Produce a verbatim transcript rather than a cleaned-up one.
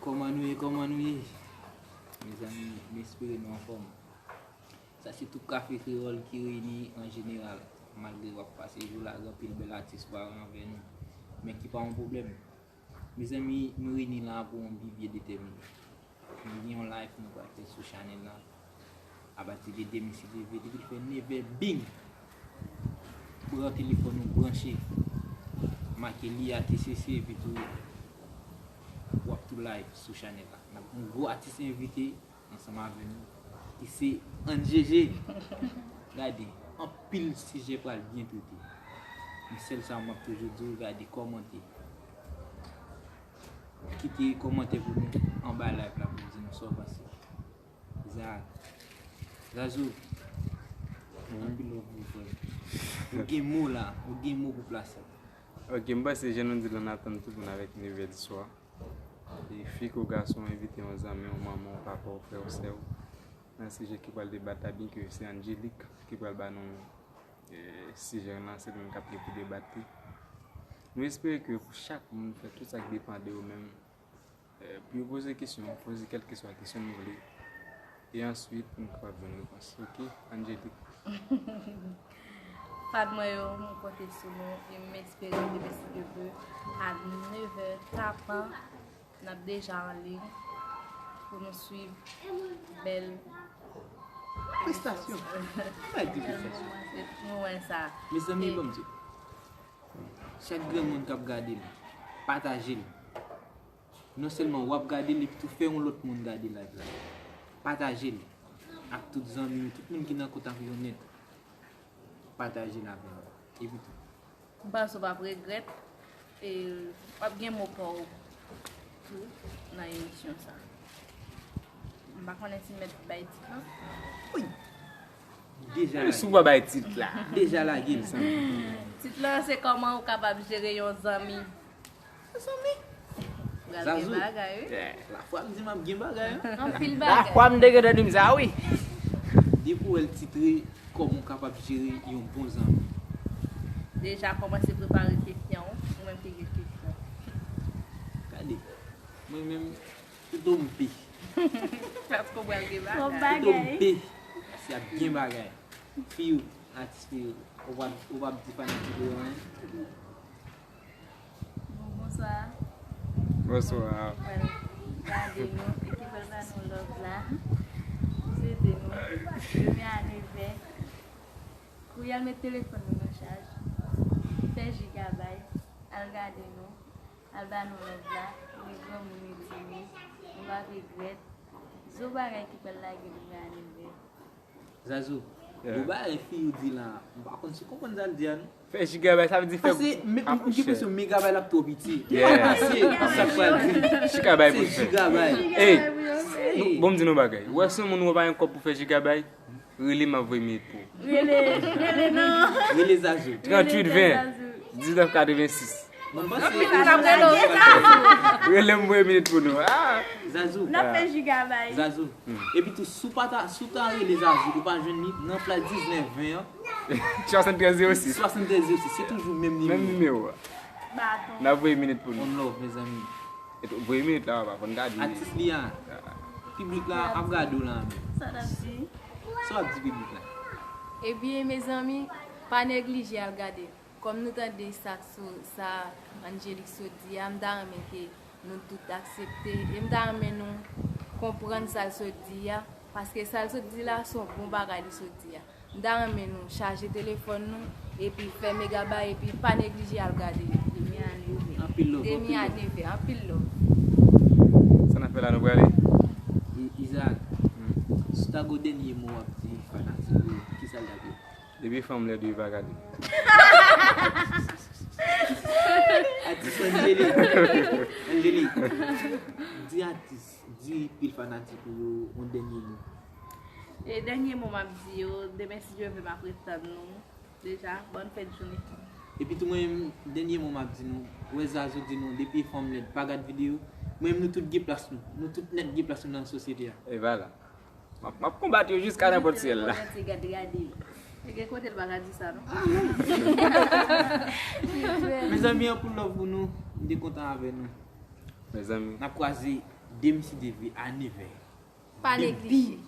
Kòman nou ye, kòman nou ye? Mezanmi, m espere nou anfòm. Sa se tout kafe kreyòl ki reyini an jeneral. Malgre w ap pase jou la, gen anpil bèl atis paran avè nou, men ki pa yon pwoblèm. Mezanmi, nou reyini la pou yon bi byen detèmine. Nou gen yon live nou pral fè sou chanèl la. Apati de demen si Dye vle, depi l fè nevè, bing! Pran telefòn ou branche. Make Lia T C C, epi tou w ap tou live sou chanèl la. N ap gen yon gwo atis envite ansanm avè nou, ki se Ann Jeje. Gade, anpil sijè pral byen trete. Men sèl sa m ap toujou di w, gade, kòmante. Kite kòmantè pou nou anba live la pou di nou sa w panse. Za, Zazou, anpil love pou ou, frè. Ou gen mo la, ou gen mo pou plase. Ok, m panse jan nou di l, ann atann tout moun avèk nevè di swa. E fi kou gason, envite yon zanmi w, manman w, papa w, frè w, sè w, nan sijè ki pral debat la, byenke se Angélique ki pral ba nou, e, sijè lan, se li menm k ap gen pou debat li. Nou espere ke pou chak moun fè tout sa k depann de yo menm, e, pou yo poze kesyon, poze kèlkeswa kesyon nou vle. E answit, nou kapab jwenn repons. Ok, Angélique? Fan mwen yo, mwen konte sou nou e m espere demen si Dye vle, a nevè tapan, n ap deja an liy pou nou swiv bèl prestasyon. Bay di prestasyon. Moman se, moman sa. Mezanmi, e ban m di w, chak granmoun k ap gade l, pataje l. Non sèlman w ap gade l, epi tou fè yon lòt moun gade live la. Pataje l ak tout zanmi w, tout moun ki nan kontak yo nèt. Pataje l avè nou. Epi tou. M panse w p ap regrèt, e w ap gen mo pa w tou nan emisyon sa. M pa konnen si m mèt bay tit lan. Wi. Deja lage. Si w pa bay tit la. Deja lage l, sa. Tit lan se kòman ou kapab jere yon zanmi. Zanmi. Pral gen Zazou. Bagay, wi. Yeah. Lafwa m di m ap gen bagay, wi. Anpil bagay. Lafwa m te gentan di m sa, wi. Depi w wè l titre, kòman w kapab jere yon bon zanmi? Deja kòmanse prepare kesyon w, ou menm ki gen kesyon. Gade, mwen menm, se dompe. Paske w pral gen bagay. Gon bagay. Se dompe. Se ap gen bagay. Fi yo, atis fi yo, ou p ap, ou p ap di fanatik ou yo anyen? Bon, bonswa. Bonswa. Ki pral gade nou e ki pral ba nou love la. M swete nou demen a nevè. Kouri al met telefòn nou nan chaj. Fè jigabay. Al gade nou. Al ba nou love la. Wi, granmoun wi, timoun. Nou p ap regrèt. Zo bagay ki pral lage demen a nevè. Zazou, yeah, bon bagay fi yo di la, m pa konn si w konprann sa l di a non. Fè jigabay, sa vle di fè. Paske m, m, m gen enpresyon megabay la ap twò piti. Yeah. Se sa k pral di. Jigabay pou l fè. Se jigabay. Ey, bon, m di nou bagay. Ou wè si yon moun ou pa gen kòb pou fè jigabay, rele m, m ap voye minit pou ou. Rele, rele non. Rele Zazou. Trantuit ven, diznèf katrevensis. Mwen panse. Rele m voye minit pou nou. Ah! Zazou. N ap fè jigabay. Zazou. Hmm. Epi tou, si w pa ta, si w ta rele Zazou, ou pa jwenn li, nan flash diznèf ven an. Swasanntrèz zewo sis. Swasanntrèz zewo sis, se toujou menm nimewo. Menm nimewo a. Baton. N ap voye minit pou nou. One love, mezanmi. E tou, voye minit la, papa, fò n gade. Atis li a. Ah. Piblik la ap gade w la, men. Sa n ap di? Sa w ap di piblik la? Ebyen, mezanmi, pa neglije al gade. Kòm nou tande sa k sou, sa Angélique sot di a, m ta renmen ke nou tout aksepte, e m ta renmen nou konprann sa l sot di a, paske sa l sot di la, se yon bon bagay li sot di a. M ta renmen nou chaje telefòn nou, epi fè megabay, epi pa neglije al gade. Demen a nevè. Anpil love, anpil love. Demen a nevè, anpil love. Sa n ap fè la, nou prale? I-, Isaac, hmm, si w ta gen yon dènye mo w ap di fanatik ou yo, kisa l t ap ye? Depi fanm lèd ou pa gade. Atis Angélique. Angélique. Di atis, di pil fanatik ou yo yon dènye mo. E dènye mo m ap di yo, demen si Dye vle m ap ret tann nou. Deja, bòn fèt jounen. Epi tou mwen menm, dènye mo m ap di nou, wè Zazou di nou, depi fanm lèd pa gad videyo, mwen menm nou tout gen plas nou. Nou tout nèt gen plas nou nan sosyete a. E vwala. M ap, m ap konbat yo jiska nenpòt syèl la. Gade, gade. E gen kote l pa ka di sa, non? Mezanmi, anpil love pou nou. M te kontan avè nou. Mezanmi. N ap kwaze Demen si Dye vle a nevè. Pa neglije.